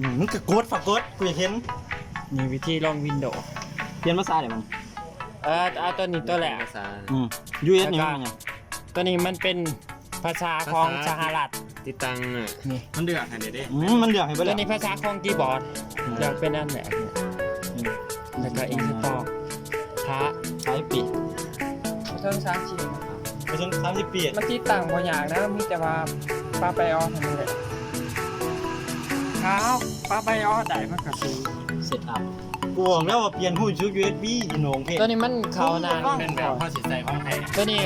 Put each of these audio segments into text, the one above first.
ອືມ ມຶງກໍກົດ ຝາກກົດ ກູຢາກເຫັນ. ນີ້ວິທີລົງວິນໂດ ປ່ຽນພາສາໄດ້ບໍ່? ເອີ ເອົາຕົວນີ້ຕົວແລກ ພາສາ ອືມ ຢູເອັສ ນີ້ມັນຫຍັງ? ຕົວນີ້ມັນເປັນພາສາຂອງສະຫະລັດ ຕິດຕັ້ງ ນີ້ ມັນເລືອກໃຫ້ເດ້ ອືມ ມັນເລືອກໃຫ້ເບິດ ຕົວນີ້ພາສາຂອງຄີບອດ ອືມ ເລືອກເປັນອັນແລກ ອືມ ແລ້ວກໍອິນສະຕໍ ຖ້າ ຖ້າຈັກປີ? ບໍ່ເຖິງສາມສິບ ບໍ່ເຖິງສາມສິບປີ ມັນຕິດຕັ້ງບໍ່ຍາກນະ ມີແຕ່ວ່າປະໄປອອກຫັ້ນແຫຼະ ຖ້າເຮົາປະໄປອອກໄດ້ ມັນກໍຊິເຊັດອັບ. ກູບອກແລ້ວວ່າປ່ຽນຮູບຊຸກ ຢູເອັສບີ ອີໂໜງເພ ຕົວນີ້ມັນເຂົ້າໜ້າ ແມ່ນແບບເຮົາຊິໃສ່ຂອງແທ້ ຕົວນີ້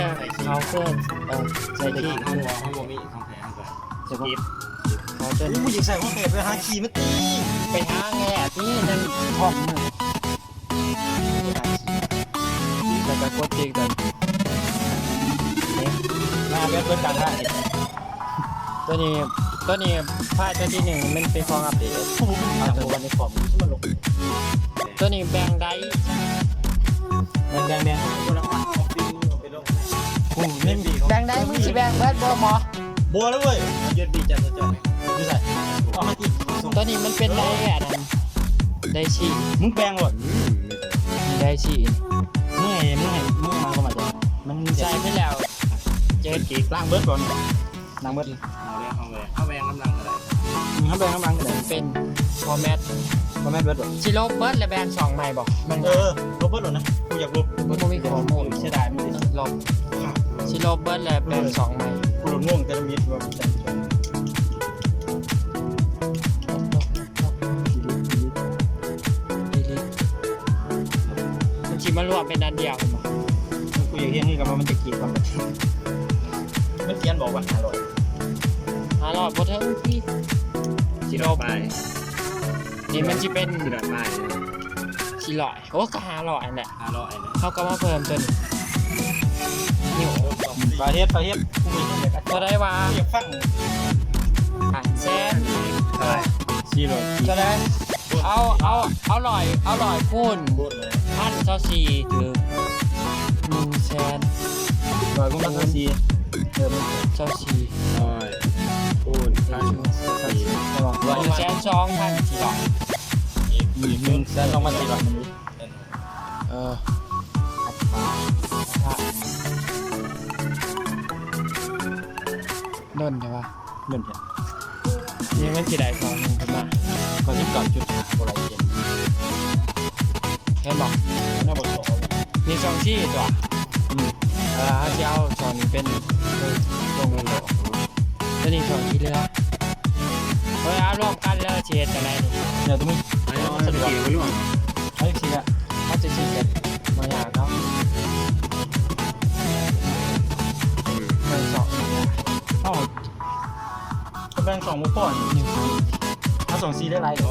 ເຂົ້າເຄື່ອງ ເອີ ໃສ່ຄີ ເຮົາບໍ່ ເຮົາບໍ່ມີຂອງແທ້ ເຮົາກໍສະກິບ ເຂົ້າຕົວນີ້ ກູຢາກໃສ່ຂອງແທ້ ໄປຫາຂີ່ມາຕິ ໄປຫາແທ້ຕິ ນັ້ນຂອງມຶງ ແລ້ວກໍກົດຕິດກັນ ມາແບບເບິດການທາງນີ້ ຕົວນີ້ ຕົວນີ້ ໄຟລ໌ຕົວທີໜຶ່ງ ມັນເປັນຂອງອັບເດດ ເອົາຕົວນີ້ ຕົວນີ້ແບ່ງໄດ້ ແບ່ງ ແບ່ງ ແບ່ງ ແບ່ງໄດ້ ມຶງຊິແບ່ງເບິດບໍ່ໝໍ? ບໍ່ແລ້ວເວີຍ ຢູເອັສບີຈັບ ຈັບ ຢູ່ໃສ? ເອົາມາຕິ ຕົວນີ້ມັນເປັນໄດ້ອັນນັ້ນ ໄດ້ສີ່ ມຶງແບ່ງໂລດ ໄດ້ສີ່ ມຶງໃຫ້ ມຶງໃຫ້ ມຶງມາກໍມາ ມັນໃສ່ໄປແລ້ວ ເຈັດກິກ ລ້າງເບິດກ່ອນ ລ້າງເບິດ ເອົາແບ່ງ ເອົາແບ່ງ ເອົາແບ່ງນຳຫຼັງກໍໄດ້ ອືມ ເອົາແບ່ງນຳຫຼັງກໍໄດ້ ເປັນຟໍແມັດ ຟໍແມັດເບິດບໍ່? ຊິລົບເບິດແລ້ວແບ່ງຊ່ອງໃໝ່ບໍ່? ມັນ ເອີ ລົບເບິດໂລດນະ ກູຢາກລົບ ມັນບໍ່ມີຂໍ້ມູນ ເສຍດາຍມັນ ລົບ ຊິລົບເບິດແລ້ວແບ່ງຊ່ອງໃໝ່ ກູລະງົງແຕ່ລະມິດວ່າມັນ ມັນຊິມາລວມເປັນອັນດຽວ ແມ່ນບໍ່? ກູຢາກເຮັດຄືກັນວ່າມັນຈະກີດປານໃດ ມັນຂຽນບອກວ່າຫ້າຮ້ອຍ ຫ້າຮ້ອຍບໍ່ເຖິງຕິ ສີ່ຮ້ອຍປາຍ ນີ້ມັນຊິເປັນສີ່ຮ້ອຍປາຍ ສີ່ຮ້ອຍ ໂອ້ ກໍຫ້າຮ້ອຍຫັ້ນແຫຼະ ຫ້າຮ້ອຍ ເຮົາກໍມາເພີ່ມຕົວນີ້ ນິ້ວ ໄປເຮັດ ໄປເຮັດ ເທົ່າໃດວະ? ຢາກຟັງ ຫ້າແສນ ສີ່ຮ້ອຍ ເທົ່າໃດ? ເອົາ ເອົາ ເອົາຮ້ອຍ ເອົາຮ້ອຍຄູນພັນຊາວສີ່ ຖືກ ໜຶ່ງແສນ ຮ້ອຍຄູນພັນຊາວສີ່ ເອີ ຊາວສີ່ ຮ້ອຍຄູນພັນຊາວສີ່ ໜຶ່ງແສນສອງພັນສີ່ຮ້ອຍ ໜຶ່ງແສນສອງພັນສີ່ຮ້ອຍ ເອີ ອັດຕາ ອັດຕາ ດົນແທ້ວະ ເງິນເປັນ ນີ້ມັນຊິໄດ້ຊ່ອງໜຶ່ງຂຶ້ນມາ ເກົ້າສິບເກົ້າຈຸດຫ້າ ບໍ່ໄດ້ເປັນ ເຫັນບໍ່? ມີຊ່ອງສີ່ຕົວະ ອືມ ເອີ ເຮົາຊິເອົາຊ່ອງນີ້ເປັນ ເອີ ຊ່ອງໂລ ຕົວນີ້ຊ່ອງທີ່ເຫຼືອ ເອີ ເອົາລວມກັນແລ້ວຊິເຮັດຈັ່ງໃດນີ້? ແລ້ວແຕ່ມຶງ ອັນນີ້ມັນສະດວກ ເອົາຈັ່ງຊີ້ລະ ເຮົາຈະຂີ້ກຽດ ບໍ່ຍາກດອກ ອືມ ເບິ່ງຊ່ອງ ເອົາ ກໍແບ່ງຊ່ອງບໍ່ພໍນີ້ ເອົາຊ່ອງສີ່ໄດ້ຫຼາຍເດ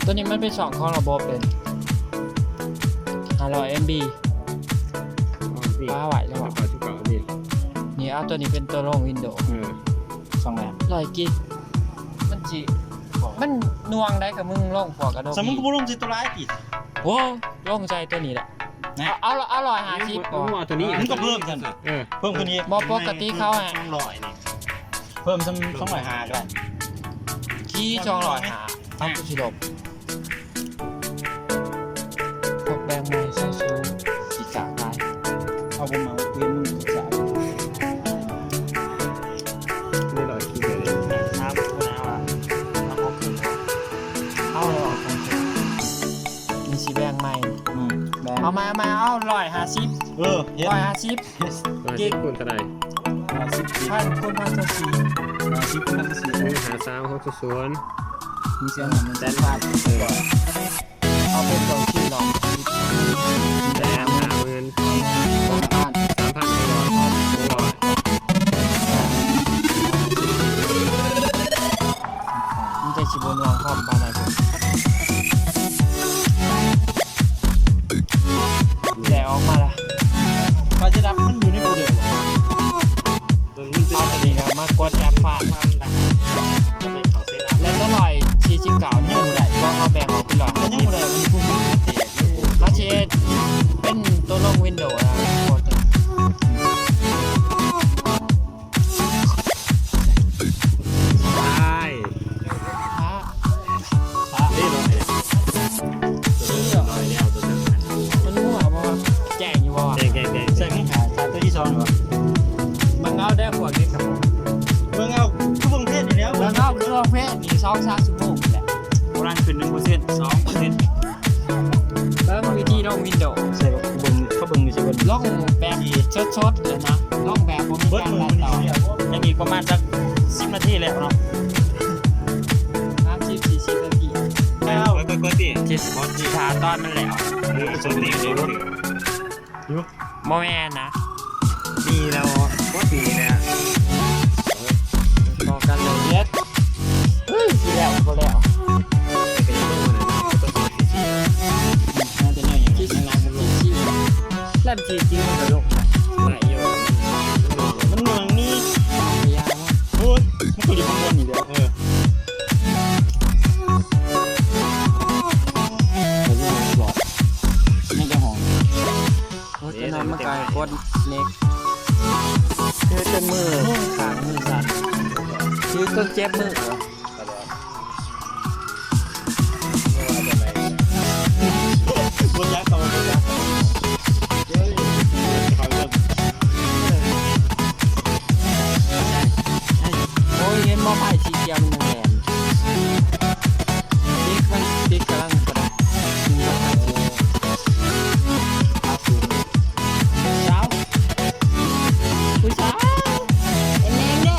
ຕົວນີ້ມັນເປັນຊ່ອງຂອງລະບົບເດ້ ຫ້າຮ້ອຍເອັມບີ ປ້າໄວ້ແລ້ວ ນີ້ເອົາຕົວນີ້ເປັນຕົວລົງວິນໂດ ເອີ ຊ່ອງແມ່ນ ຮ້ອຍກິກ ມັນຊິ ມັນໜ່ວງໃດ ກະມຶງລົງພວກກະດົກ ສະ ມຶງກໍບໍ່ລົງໃສ່ຕົວຫຼາຍຕິ ໂອ້ ລົງໃສ່ຕົວນີ້ແຫຼະ ເອົາ ເອົາ ເອົາຮ້ອຍຫ້າສິບ ບໍ່ ເອົາຕົວນີ້ ມຶງກໍເພີ່ມຊັ້ນ ເອີ ເພີ່ມຂຶ້ນອີກ ບໍ່ ປົກກະຕິເຂົາໃຫ້ສອງຮ້ອຍນີ້ ເພີ່ມສ່ຳສອງຮ້ອຍຫ້າກໍໄດ້ ທີ່ສອງຮ້ອຍຫ້າ ເອົາ ກູຊິລົບ ພວກແບງໃໝ່ຊາວສູງ ຂີ້ກາກຫຼາຍ ເອົາບໍ່ມາ ເຫັນມຶງຂີ້ກາກ ນີ້ຮ້ອຍຂີ້ກາກ ຖາມຫົວໜ້າວ່າ ເອົາບໍ່ຂຶ້ນ ເອົາແລ້ວ ມັນຊິແບ່ງໃໝ່ ອືມ ແບ່ງ ເອົາໃໝ່ ເອົາໃໝ່ ເອົາຮ້ອຍຫ້າສິບ ເອີ ເຮັດ ຮ້ອຍຫ້າສິບ ຮ້ອຍຫ້າສິບຄູນເທົ່າໃດ? ຫ້າສິບ ພັນຄູນພັນຊາວສີ່ ຫ້າສິບຄູນພັນຊາວສີ່ ໜຶ່ງຫາສາມ ຫົກສູນ ມີເສຍງ ໜຶ່ງແສນ ເອີ ເອົາເປັນສອງຊີ້ເນາະ ແສນຫ້າໝື່ນ ສອງພັນ ສາມພັນ ສອງຮ້ອຍ ມັນຈະຊິບໍ່ໜ່ວງຄອມປານໃດ. ແຫຼະ ອອກມາລະ ໄຟຈະດັບ ມັນຢູ່ໃນໂຟລເດີ ເອົາຕົວນີ້ມາກົດແອັບຟາດ ແລ້ວກໍຮ້ອຍສີ່ສິບເກົ້າຍັງບໍ່ໄດ້ ເພາະເຮົາແບ່ງອອກເປັນຮ້ອຍ ມັນຍັງບໍ່ໄດ້ ມັນກຸມ ເຮົາຊິເຮັດເປັນຕົວລົງວິນໂດລະ ກົດ ເບິ່ງເອົາເດີພວກນີ້ ເບິ່ງເອົາ ຄືເບິ່ງເພຈນີ້ແລ້ວ ເບິ່ງເອົາ ຄືວ່າເພຈນີ້ສອງສາມຊົ່ວໂມງແຫຼະ ບໍ່ທັນຂຶ້ນໜຶ່ງເປີເຊັນ ສອງເປີເຊັນ ເບິ່ງວິທີລົງວິນໂດ ໃສ່ເບິ່ງ ເຂົາເບິ່ງຢູ່ໃສເບິ່ງ ລົງແບບສົດໆເລີຍນະ ລົງແບບບໍ່ມີການຕັດຕໍ່ ຍັງອີກປະມານຈັກສິບນາທີແລ້ວເນາະ ສາມສິບສີ່ສິບນາທີ ເອົາ ເບິ່ງກ່ອນຕິ ຊິຖ້າຕອນມັນແລ້ວ ເອີ ສົດຕິເລີຍ ບໍ່ແມ່ນນະ ມີແລ້ວ ບໍ່ມີແລ້ວ ຕໍ່ກັນເລີຍເຮັດ ເອີຍ ຊິແລ້ວບໍ່ແລ້ວ ໜ້າຈະແນວຫຍັງ ແລັບ ທີ່ຈິງມັນກະດົກ ຫຼາຍຢູ່ ມັນເມືອງນີ້ ໂອ້ຍ ມັນກະລິບມ່ວນນີ້ແຫຼະ ເອີ ມັນຈະຫອມ ໂອ້ຍ ຈະນອນມາກາຍກົດເນັກ ຖືຈົນມືຂ້າງມືສັ່ນ ຖືຈົນເຈັບມື ບໍ່ຈັກ ບໍ່ຈັກ ໂອ້ຍ ເຫັນບໍ່ ໄຟສີຂຽວມັນຍັງແລ່ນ ຕິດ ມັນຕິດກຳລັງກະດາດ ສາວ ຜູ້ສາວ ເປັນແນງເດ້